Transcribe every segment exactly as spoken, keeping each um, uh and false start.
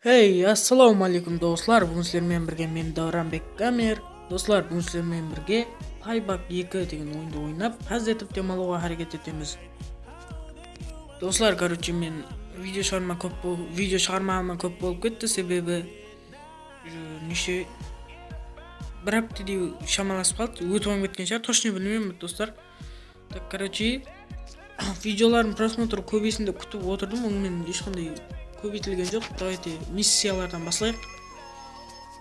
Hey, assalamu aleykum, doslar. Búgin sizler menen birge men, Davranbek Gamer. Doslar, búgin sizler menen birge Payback eki degen oyındı oynap, ház etip dem alıwǵa háreket etemiz. Doslar, короче, men video shıǵarma kóp bol-, video shıǵarmaǵanıma kóp bolıp ketti, sebebi, e, neshe, bir háptedey shamalasıp qaldı, ótip ham ketken shıǵar, точно bilmeymen, doslar. Так, короче, videolarım prosmotr kóbeysin dep kútip otırdım, onıń menen hesh qanday kóbeytilgen joq. Давайте, missiyalardan baslayıq.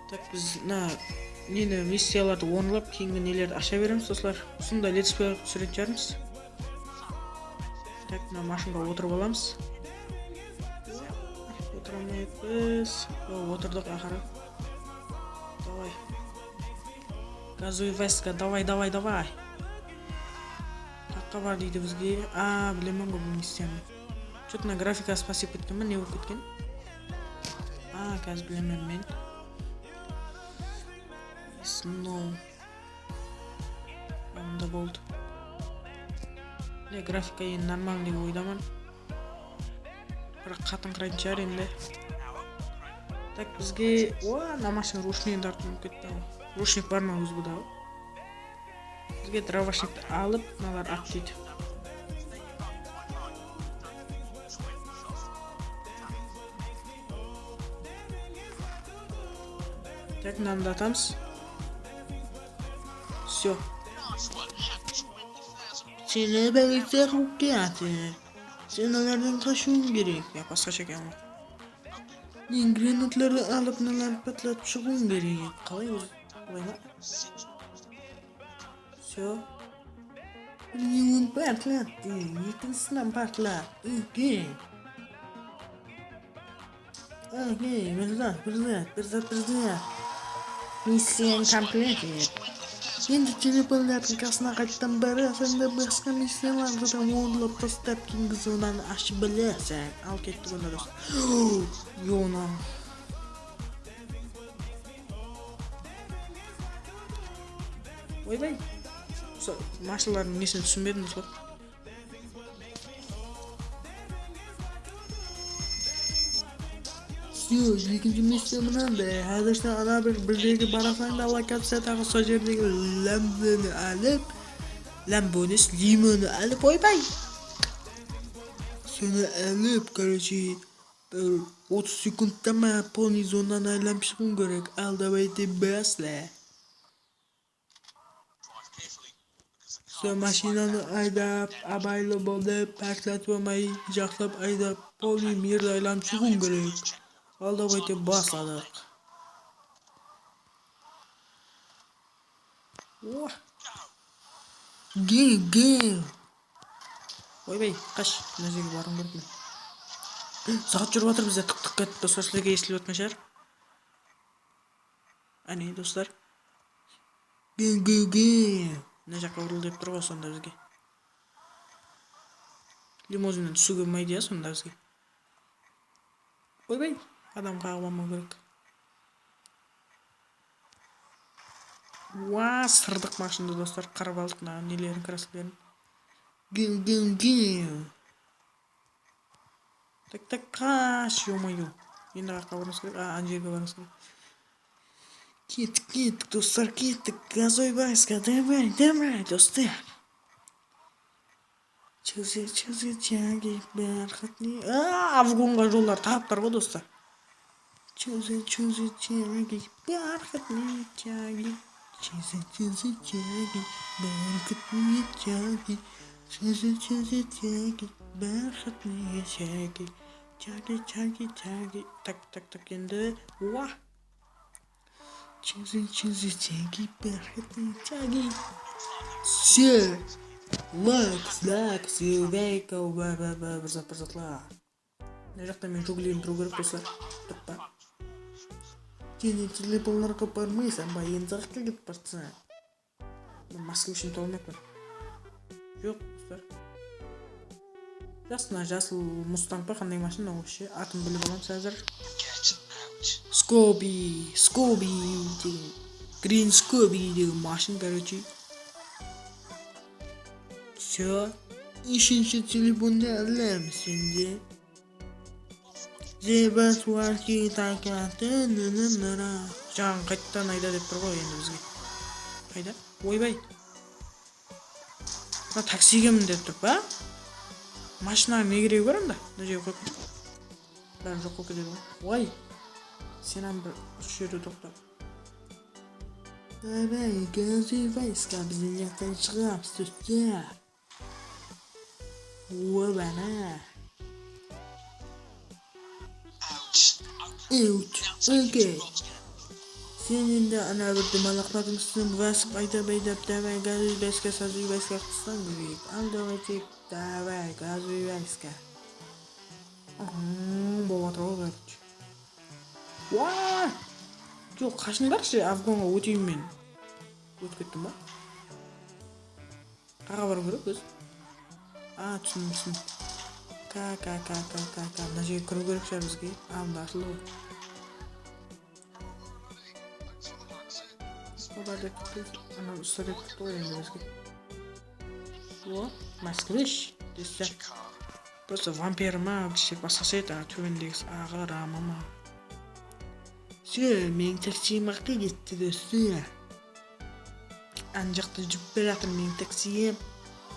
Так, biz mına neni, missiyalardı orınlap, keyingi nelerdi asha beremiz, doslar. Usınday let's play qılıp túsiretin shıǵarmız. Так, mına mashinǵa otırıp alamız. Otıra almayıppız. O, otırdıq aqırı. Давай. Gazuy Veska, давай, давай, давай. Taqqa bar deydi bizge. A, bilemen ǵoy bul missiyanı. Что-то mına grafikası pasayıp ketken be, ne bolıp ketken? A, házir bilemen men. Snow. Onda boldı. Ne, grafika endi normalnıy dep oylayman. Biraq qatıńqıraytın shıǵar endi. Так, bizge, oa, namasın rushnigin tartıp ketti. Rushnik bar ma ózi bu da? Bizge dravashnikti alıp, mınalar at deydi. Так, mınanı da atamız. Всё. Seni bágitse qıwıp kiyatır. Sen olardan qashıwıń kerek. Ya, basqasha eken ǵoy. Men granatlardı alıp, mınalardı patlatıp shıǵıwım kerek. Qalay ózi? Qalay ma? Всё. Birinshi patlattı, ekinshisi patlattı. Okey. Okey, bir zat, bir zat, bir zat, bir zat. Missiya komplet. Endi telefonlardıń qasına qayttan barasań da, basqa missiyalardı da orınlap tastap, keyingi zonanı ashıp bilersiń. Al, kettik onda, dos. Yona. Oybay. Usı mashinalardıń nesin túsinbedim, doslar. Всё, ekinshi missiya mınanday. Házir sen ana bir, birdegi barasań da, lokaciyadaǵı sol jerdegi Lamboni alıp, Lambo emes, Limoni alıp, oybay. Seni alıp, короче, bir otız sekundta ma polnıy zonanı aylanıp shıǵıwıń kerek. Al, давайте, basla. Sol mashinanı aydap, abaylı bolıp, pártlat bolmay, jaqsılap aydap, polnıy mirdi aylanıp shıǵıwıń kerek. Al, давайте, basladıq. Oh. Gel, gel. Oybay, qash, mına jerge barıwım kerek men. Saat júrip atır bizde, tık-tık etip, doslar, sizlerge esitilip atırǵan shıǵar. Áne, doslar. Gel, gel, gel. Mına jaqqa burıl dep tur ǵoy sonda bizge. Limuzinnen túsiwge bolmaydı ya sonda bizge. Oybay, adam qaǵıp almaw kerek. Wa, sırdıq mashindı, doslar, qırıp aldıq mına nelerin, krasklerin. Gel, gel, gel. Tak, tak, qash, ё-моё. Endi qayaqqa barıwımız kerek? A, ana jerge barıwımız kerek. Kettik, kettik, doslar, kettik. Gazoy baska, давай, давай, dostlar. Чизи, чизи, чаги, бәрхатни. A, Afǵonǵa jollar tapıptar ǵoy, doslar. Чизи, чизи, чаги, бәрхатни, чаги. Чизи, чизи, чаги, бәрхатни, чаги. Чизи, чизи, чаги, бәрхатни, чаги. Чаги, чаги, чаги. Так, так, так, endi. Wa. Чизи, чизи, чаги, бәрхатни, чаги. Всё. Лакс, лакс, ювейка, ва, ва, ва, bir zat, bir zatlar. Mına jaqta men jugleyin turıw kerek, doslar. Turıp pa? Sen telefonlarǵa barmaysań ba? Endi uzaqqa ketip barsań. Men maska ushın tolmayman. Joq, doslar. Jas, mına jasıl Mustang pa, qanday mashina, вообще atın bilip alamız házir. Skobi, Skobi degen, Green Skobi degen mashina, короче. Всё. Úshinshi telefonda alamız endi. Zeba suarki takatı nını nıra. Jańa qayttan ayda dep tur ǵoy endi bizge. Qayda? Oybay. Mına taksige min dep tur pa? Mashinanıń ne keregi bar anda? Mına jerge qoyıp keteyik. Bári joq bolıp ketedi ǵoy. Oy. Sen hám bir usı jerde toqta. Davay, gazuy vayska, biz mına jaqtan shıǵamız, dostlar. Obana. Out. Okey. Sen endi ana bir dumalaqlardıń ústinen basıp aydap-aydap, davay, gazuy vayska, sazuy vayska qılsań kóbeyip. Al, davay, tek, davay, gazuy vayska. Ahım, bolıp atır ǵoy, короче. Waa! Joq, qashıńdarshı, afganǵa óteyin men. Ótip kettim ba? Qaǵa barıw kerek ózi. A, túsindim, túsindim. Ka, ka, ka, ka, ka, ka. Mına jerge kiriw kerek shıǵar bizge. Aldında ashıldı ǵoy. Xabar dep turıptı. Ana, usı dep turıptı ǵoy endi bizge. O, Moskvich dese. Просто vampir ma, вообще basqasha edi, ana, tóbendegisi aǵı, Rama ma. Все, meniń taksiyim haqqa ketti, dostlar. Ana jaqta júrip baratır meniń taksiyim.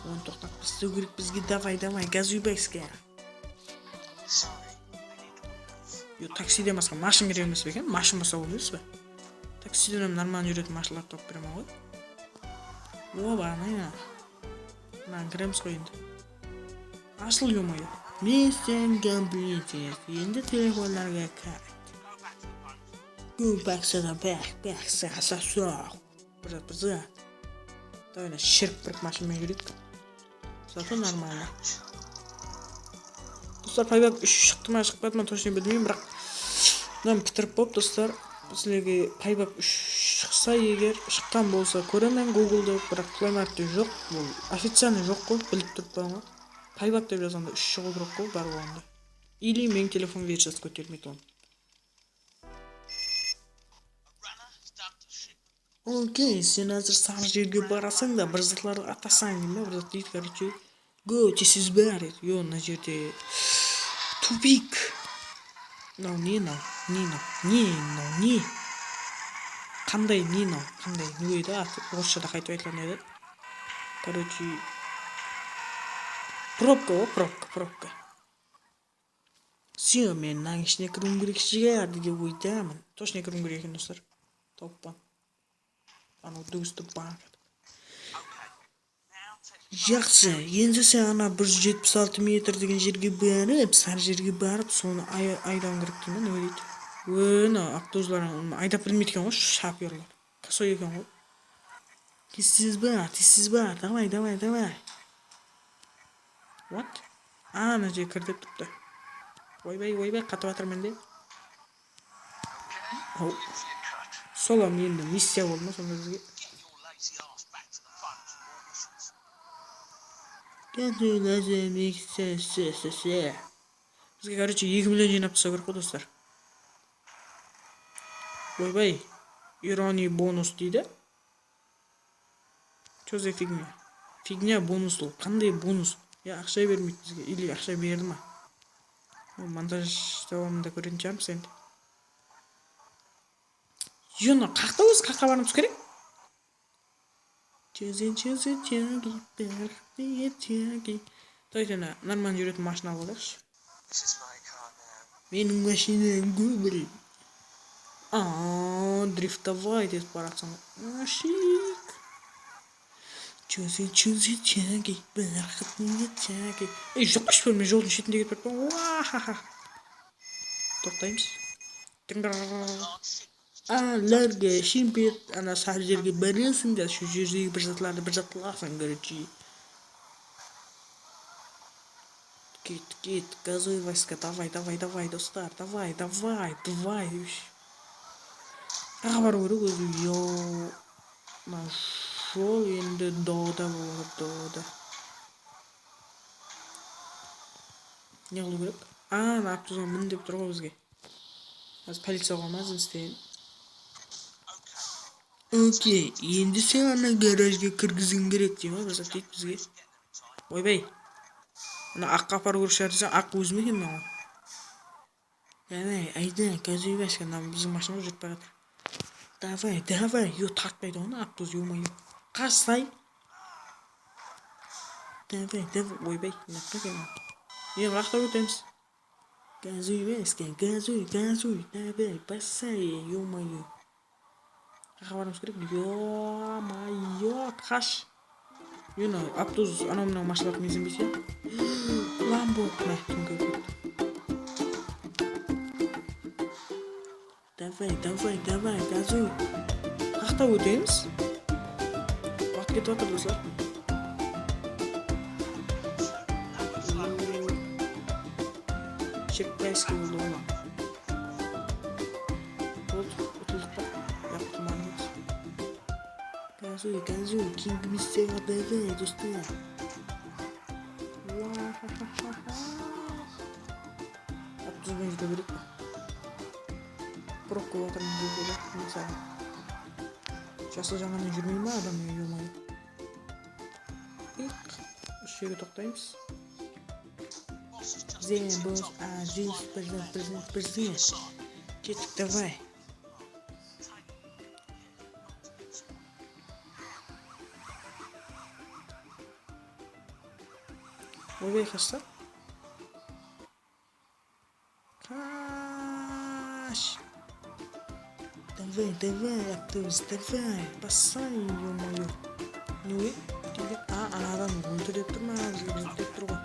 Onı toqtatpaslıw kerek bizge, davay, davay, gazuy vayska. Yo, taksiden basqa mashın kerek emes pe eken? Mashın bolsa boldı emes pe? Taksiden hám normalno júretin mashınlardı tawıp beremen ǵoy. Oba, ana. Mına kiremiz ǵoy endi. Ashıl, ё-моё. Misten kompyuter. Endi telefonlarǵa qayt. Gúl baqsada baq, baqsa, sasoq. Bir zat, bir zat. Davay, shirip bir mashinamen júreyik. Зато нормально. Dostlar, Paybak úsh shıqtı ma, shıqpadı ma, точно bilmeymen, biraq mınanı pitirip bolıp, dostlar, sizlerge Paybak úsh shıqsa eger, shıqqan bolsa kóremen Google-da, biraq Play Market-te joq, bul oficialnıy joq ǵoy, bilip turıp qoyıń ǵoy. Paybak dep jazǵanda úsh shıǵıw kerek ǵoy, bar bolǵanda. Или meniń telefon versiyası kóterilmeydi onıń. Okey, sen házir sarı jerge barasań da, bir zatlardı atasań, deydi, bir zat deydi, короче. Go, tez-tez bar edi. Yo, mına jerde tupik. Mınaw ne mınaw? Ne mınaw? Ne mınaw? Ne? Qanday ne mınaw? Qanday? Ne edi atı? Orısshada qaytıp aytılǵan edi. Короче, probka ǵoy, probka, probka. Всё, men mınanıń ishine kiriwim kerek shıǵar degen oydaman. Точно kiriwim kerek eken, dostlar. Tawıppan. Anaw dúgisti bank. Jaqsı, endi sen ana bir júz jetpis altı metr degen jerge barıp, sarı jerge barıp, sonı ay-, aydawıń kerek deymen, ne deydi? Óne, avtobuslar aydap bilmeydi eken ǵoy, shofyorlar. Kosóy eken ǵoy. Tez-tez bar, tez-tez bar, davay, davay, davay. What? A, mına jerge kir dep turıptı. Oybay, oybay, qatıp atır mende. Aw. Solam endi missiya boldı ma sonda bizge? Bizge, короче, eki million jıynap taslaw kerek ǵoy, dostlar. Oybay, ironiy bonus deydi. Чё за фигня? Фигня bonus ol. Qanday bonus? Ya aqsha bermeydi bizge, или aqsha berdi ma? Ol montaj dawamında kóretin shıǵarmız endi. Jona, qaqta ózi, qaqqa barıwımız kerek? Чё за, чё за тяги, пирожки, тяги. Давайте, ana, нормально júretin mashina alıp alayıqshı. Meniń mashinam gúbil. Aa, driftovayt etip baratsań. Ashik. Чё за, чё за тяги, пирожки, тяги. Ey, joq, iship men joldıń shetinde ketip baratpan. Wahaha. Toqtaymız. Tıńǵır. Ana, larga, shimpet, ana, sarı jerge barasıń da, shu jerdegi bir zatlardı bir zat qılasıń, короче. Ket, ket, gazoy vaska, davay, davay, davay, dostlar, davay, davay, davay, úsh. Qaǵa barıw kerek ózi, yo. Mına jol endi doda bolıp, doda. Ne qılıw kerek? A, mına avtobusqa min dep tur ǵoy bizge. Házir policiya qoyamız, isteyin. Okey, endi sen ana garajga kirgiziń kerek dey ma, bir zat deydi bizge. Oybay. Ana aqqa aparıw kerek shıǵar desem, aq ózim ekenmen ǵoy. Davay, ayda, gazuy bashka, mına biziń mashinamız júrip baratır. Davay, davay, yo, tartpaydı ǵoy, avtobus, ё-моё. Qashsay. Davay, davay, oybay, mına qáne. Endi qaqta ótemiz. Gazuy bashka, gazuy, gazuy, davay, basay, ё-моё. Qaqa barıwımız kerek. Ё-моё, qash. Ё, mına avtobus anaw mınaw mashinalarǵa menzembeydi. Lambo, mine, túnge ótip ketti. Davay, davay, davay, gazuy. Qaqta ótemiz? Waqıt ketip atır, doslar. Shirkpayskiy boldı ǵoy mına. Boldı, utıldıq pa? Yaq, utıldıq. Gazuy, gazuy, keyingi missiyaya davay, dostlar. Wahahaha. Avtobus penen júriw kerek pa? Probka bolıp atır, ne kerek, mısalı. Jasıl jańadan júrmey me adam, ё-моё. Iyq, usı jerge toqtaymız. Zem, bos, a, zem, prezident, prezident, prezident. Kettik, davay. Oybay, qashsa. Qash! Davay, davay, avtobus, davay, basay, ё-моё. Ne? Deydi. A, anadan óltir dep tur ma, bizge óltir dep tur ǵoy.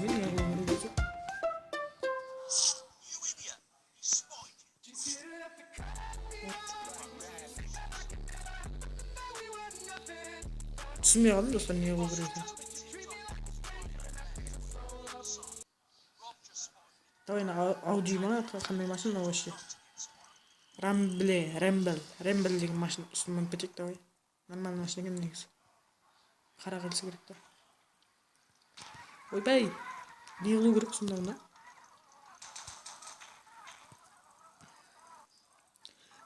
Ne, ne qılıw kerek ózi? Túsinbey qaldım, doslar, ne qılıw kerek ekenin. Davay, mına Au-, Audi ma, qa-, qanday mashina mınaw вообще? Ramble, Ramble, Ramble degen mashina usınıp minip keteyik, davay. Normalnıy mashina eken negizi. Qara qılısı kerek ta. Oybay! Ne qılıw kerek sonda bunı?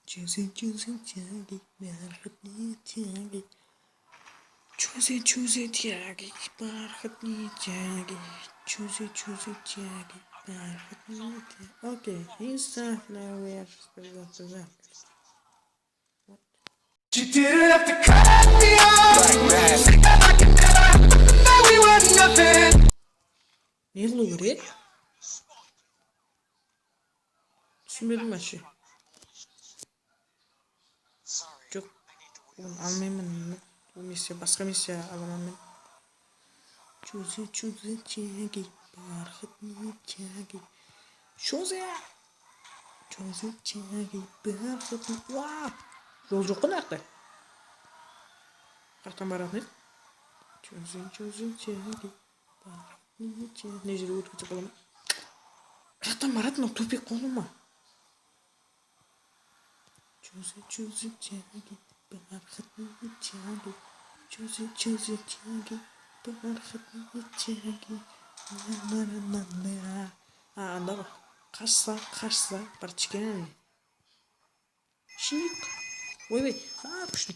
Чузи, чузи, тяги, бархатные тяги. Чузи, чузи, тяги, бархатные тяги. Чузи, чузи, тяги, бархатные тяги. Окей, и завтра я что-то завтра. Ne qılıw kerek? Túsinbedim вообще. Joq, onı almayman men. Bul missiya, basqa missiya alaman men. Чузи, чузи, тяги, бархатные тяги. Чузи! Чузи, тяги, бархатные. Waa! Jol joq ǵoy mına jaqta. Qaqtan baratın edi. Чузи, чузи, тяги, бархатные тяги. Ne jerge ótip ketsek bola ma? Qaqtan baratın, mına tupik qońlı ma? Чузи, чузи, тяги, бархатные тяги. Чузи, чузи, тяги, бархатные тяги. На, на, на, на, на. A, anda ǵoy. Qashsa, qashsa, barchken. Shnik. Oybay, a, kúshli.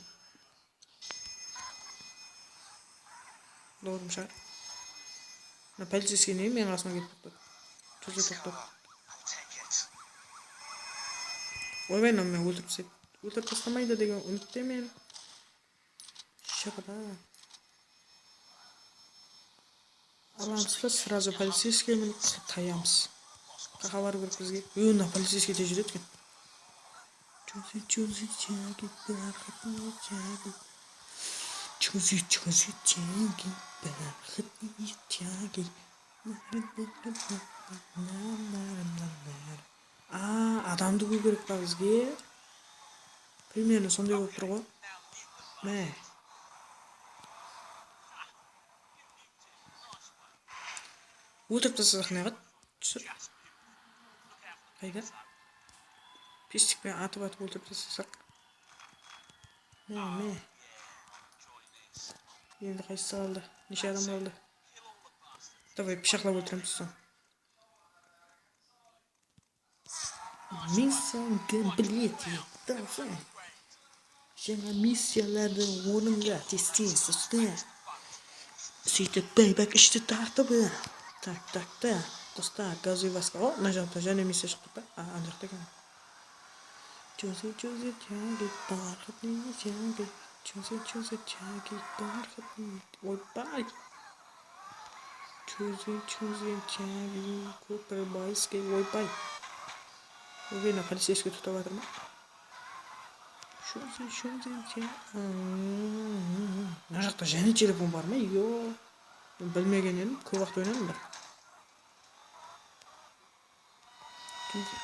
Dogırım shıǵar. Mına policeskiy ne meniń qasıma kelip toqtadı. Túrde toqtadı. Oybay, mına meni óltirip taslaydı. Óltirip taslamaydı degen úmittemen. Shıǵıp atır. Alamız da, сразу полицейскийге minip tayamız. Qaqa barıw kerek bizge. Ё, mına полицейский de júredi eken. Чузи, чузи, тяги, бархатные тяги. Чузи, чузи, тяги, бархатные тяги. A, adamdı kúw kerek pa bizge? Primerno sonday bolıp tur ǵoy. Mine. Óltirip taslasaq ne qıladı? Túsir. Qayda? Pestik penen atıp-atıp óltirip taslasaq. Mine, mine. Endi qaysısı qaldı? Neshe adam qaldı? Davay, pıshaqlap óltiremiz soń. Missiya komplekt. Davay. Jańa missiyalardı orınla tez-tez usta. Sóytip, báybek ishti tartıp. Tak, tak, tak. Dostlar, gazovoy vaska. O, mına jaqta jáne missiyasha shıqtı. A, ana jaqta eken. Jozi, jozi, jági, barxıtlı jági. Jozi, jozi, jági, barxıtlı. Oybay. Jozi, jozi, jági, koperbayskiy, oybay. Oybay, mına policeskiy tutıp atır ma? Jozi, jozi, jági. Mına jaqta jáne telefon bar ma? Yo. Men bilmegen edim, kóp waqıt oynadım bir.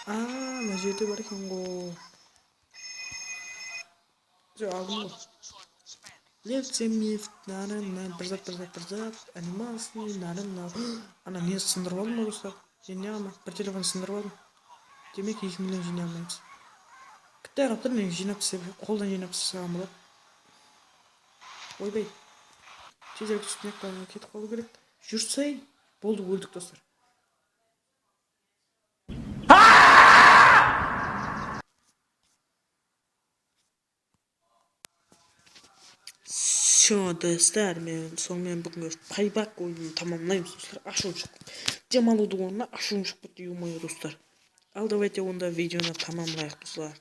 Aa, mına jerde bar eken ǵo. Joq, aldım ǵo. Levcemif, mınadan, mınadan, bir zat, bir zat, bir zat, animalsıy, mınadan, mınadan. Ana, ne sındırıp aldım ǵo, dostlar. Sen ne alma? Bir telefon sındırıp aldım. Demek, eki million jıynay almaymız. Bitta ǵaptır, men jıynap taslayman, qoldan jıynap taslaǵan boladı. Oybay. Tezirek túsip, mına jaqqa ketip qalıw kerek. Júrsey, boldı, óldik, dostlar. Всё, dostlar, men sonımen búgingi paybak oyının tamamlaymız, dostlar. Ashıwım shıqtı. Dem alıwdıń ornına ashıwım shıǵıp ketti, ё-моё, dostlar. Al, давайте onda videonı tamamlayıq, dostlar.